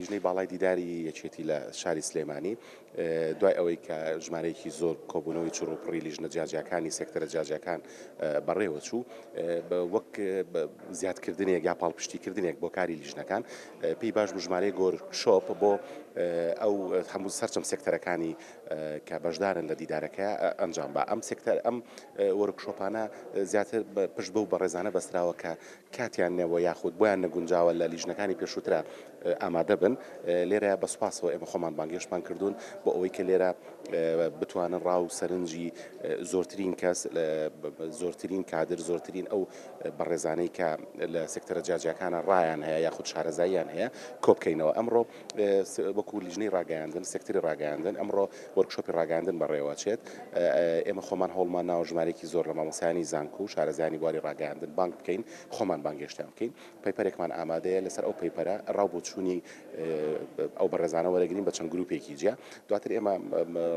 لیژنەی باڵای دیداری یەکێتی لە شاری سلێمانی دوای ئەوەی کە ژمارەیەکی زۆر کۆبوونەوەی چڕوپڕی لیژنە جیاجیاکانی سێکتەرە جیاجیاکان بەڕێوەچوو وەک زیادکردنێک یا پاڵپشتیکردنێک بۆ کاری لیژنەکان پێی باش بوو ژمارەیەک وۆرکشۆپ بۆ ئەو هەموو سەرجەم سێکتەرەکانی کە بەشدارن لە دیدارەکە ئەنجام با ئەم سێکتەر ئەم وۆرکشۆپانە زیاتر پشت بەو بەڕێزانە بەستراوە کە کاتیان نەبووە یاخود بۆیان نەگونجاوە لە لیژنەکانی پێشووترا ئامادە بن، لێرە بە سوپاسەوە ئێمە خۆمان بانگهێشتمان کردوون بۆ ئەوەی کە لێرە بتوانن ڕا و سەرنجی زۆرترین کەس، زۆرترین کادر، زۆرترین ئەو بەڕێزانەی کە لە سێکتەرە جیاجیاکانە ڕایان هەیە یاخود شارەزاییان هەیە کۆبکەینەوە. ئەمڕۆ وەکو لیژنەی ڕاگەیاندن، سێکتەری ڕاگەیاندن ئەمڕۆ وۆرکشۆپی ڕاگەیاندن بەڕێوەچێت. ئێمە خۆمان هەوڵمان ناوە ژمارەیەکی زۆر لە مامۆستایانی زانکۆ و شارەزایانی بواری ڕاگەیاندن بانگ بکەین، خۆمان بانگهێشتیان بکەین. پەیپەرێکمان ئامادەیە، لەسەر ئەو پەیپەرە ڕا و بۆچوونی ئەو بەڕێزانە وەرەگرین بە چەند گروپێکی جیا. دواتر ئێمە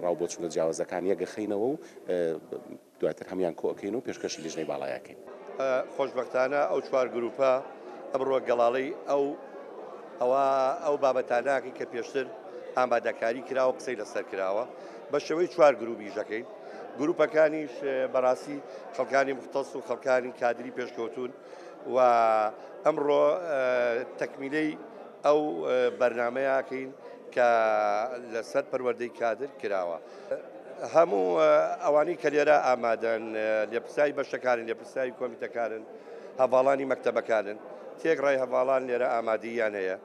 ڕا و بۆچوونە جیاوازەکان یەکەخەینەوە و دواتر هەموویان کۆئەکەین و پێشکەشی لیژنەی باڵای ئەکەین. خۆشبەختانە ئەو چوار گروپە ئەمڕۆ گەڵاڵەی ئەو ئەوە ئەو بابەتانە ئەکەین کە پێشتر ئامادەکاری کراوە قسەی لەسەر کراوە بە شێوەی چوار گروپ ئیش دەکەین گروپەکانیش بەڕاستی خەڵکانی مختص و خەڵکانی کادری پێشکەوتوون و ئەمڕۆ تەکمیلەی ئەو بەرنامەیە ئەکەین کە لەسەر پەروەردەی کادر کراوە. هەموو ئەوانەی کە لێرە ئامادەن لێپرسراوی بەشەکانن، لێپرسراوی کۆمیتەکانن، هەڤاڵانی مەکتەبەکانن، تێکڕای هەڤاڵان لێرە ئامادەییان هەیە.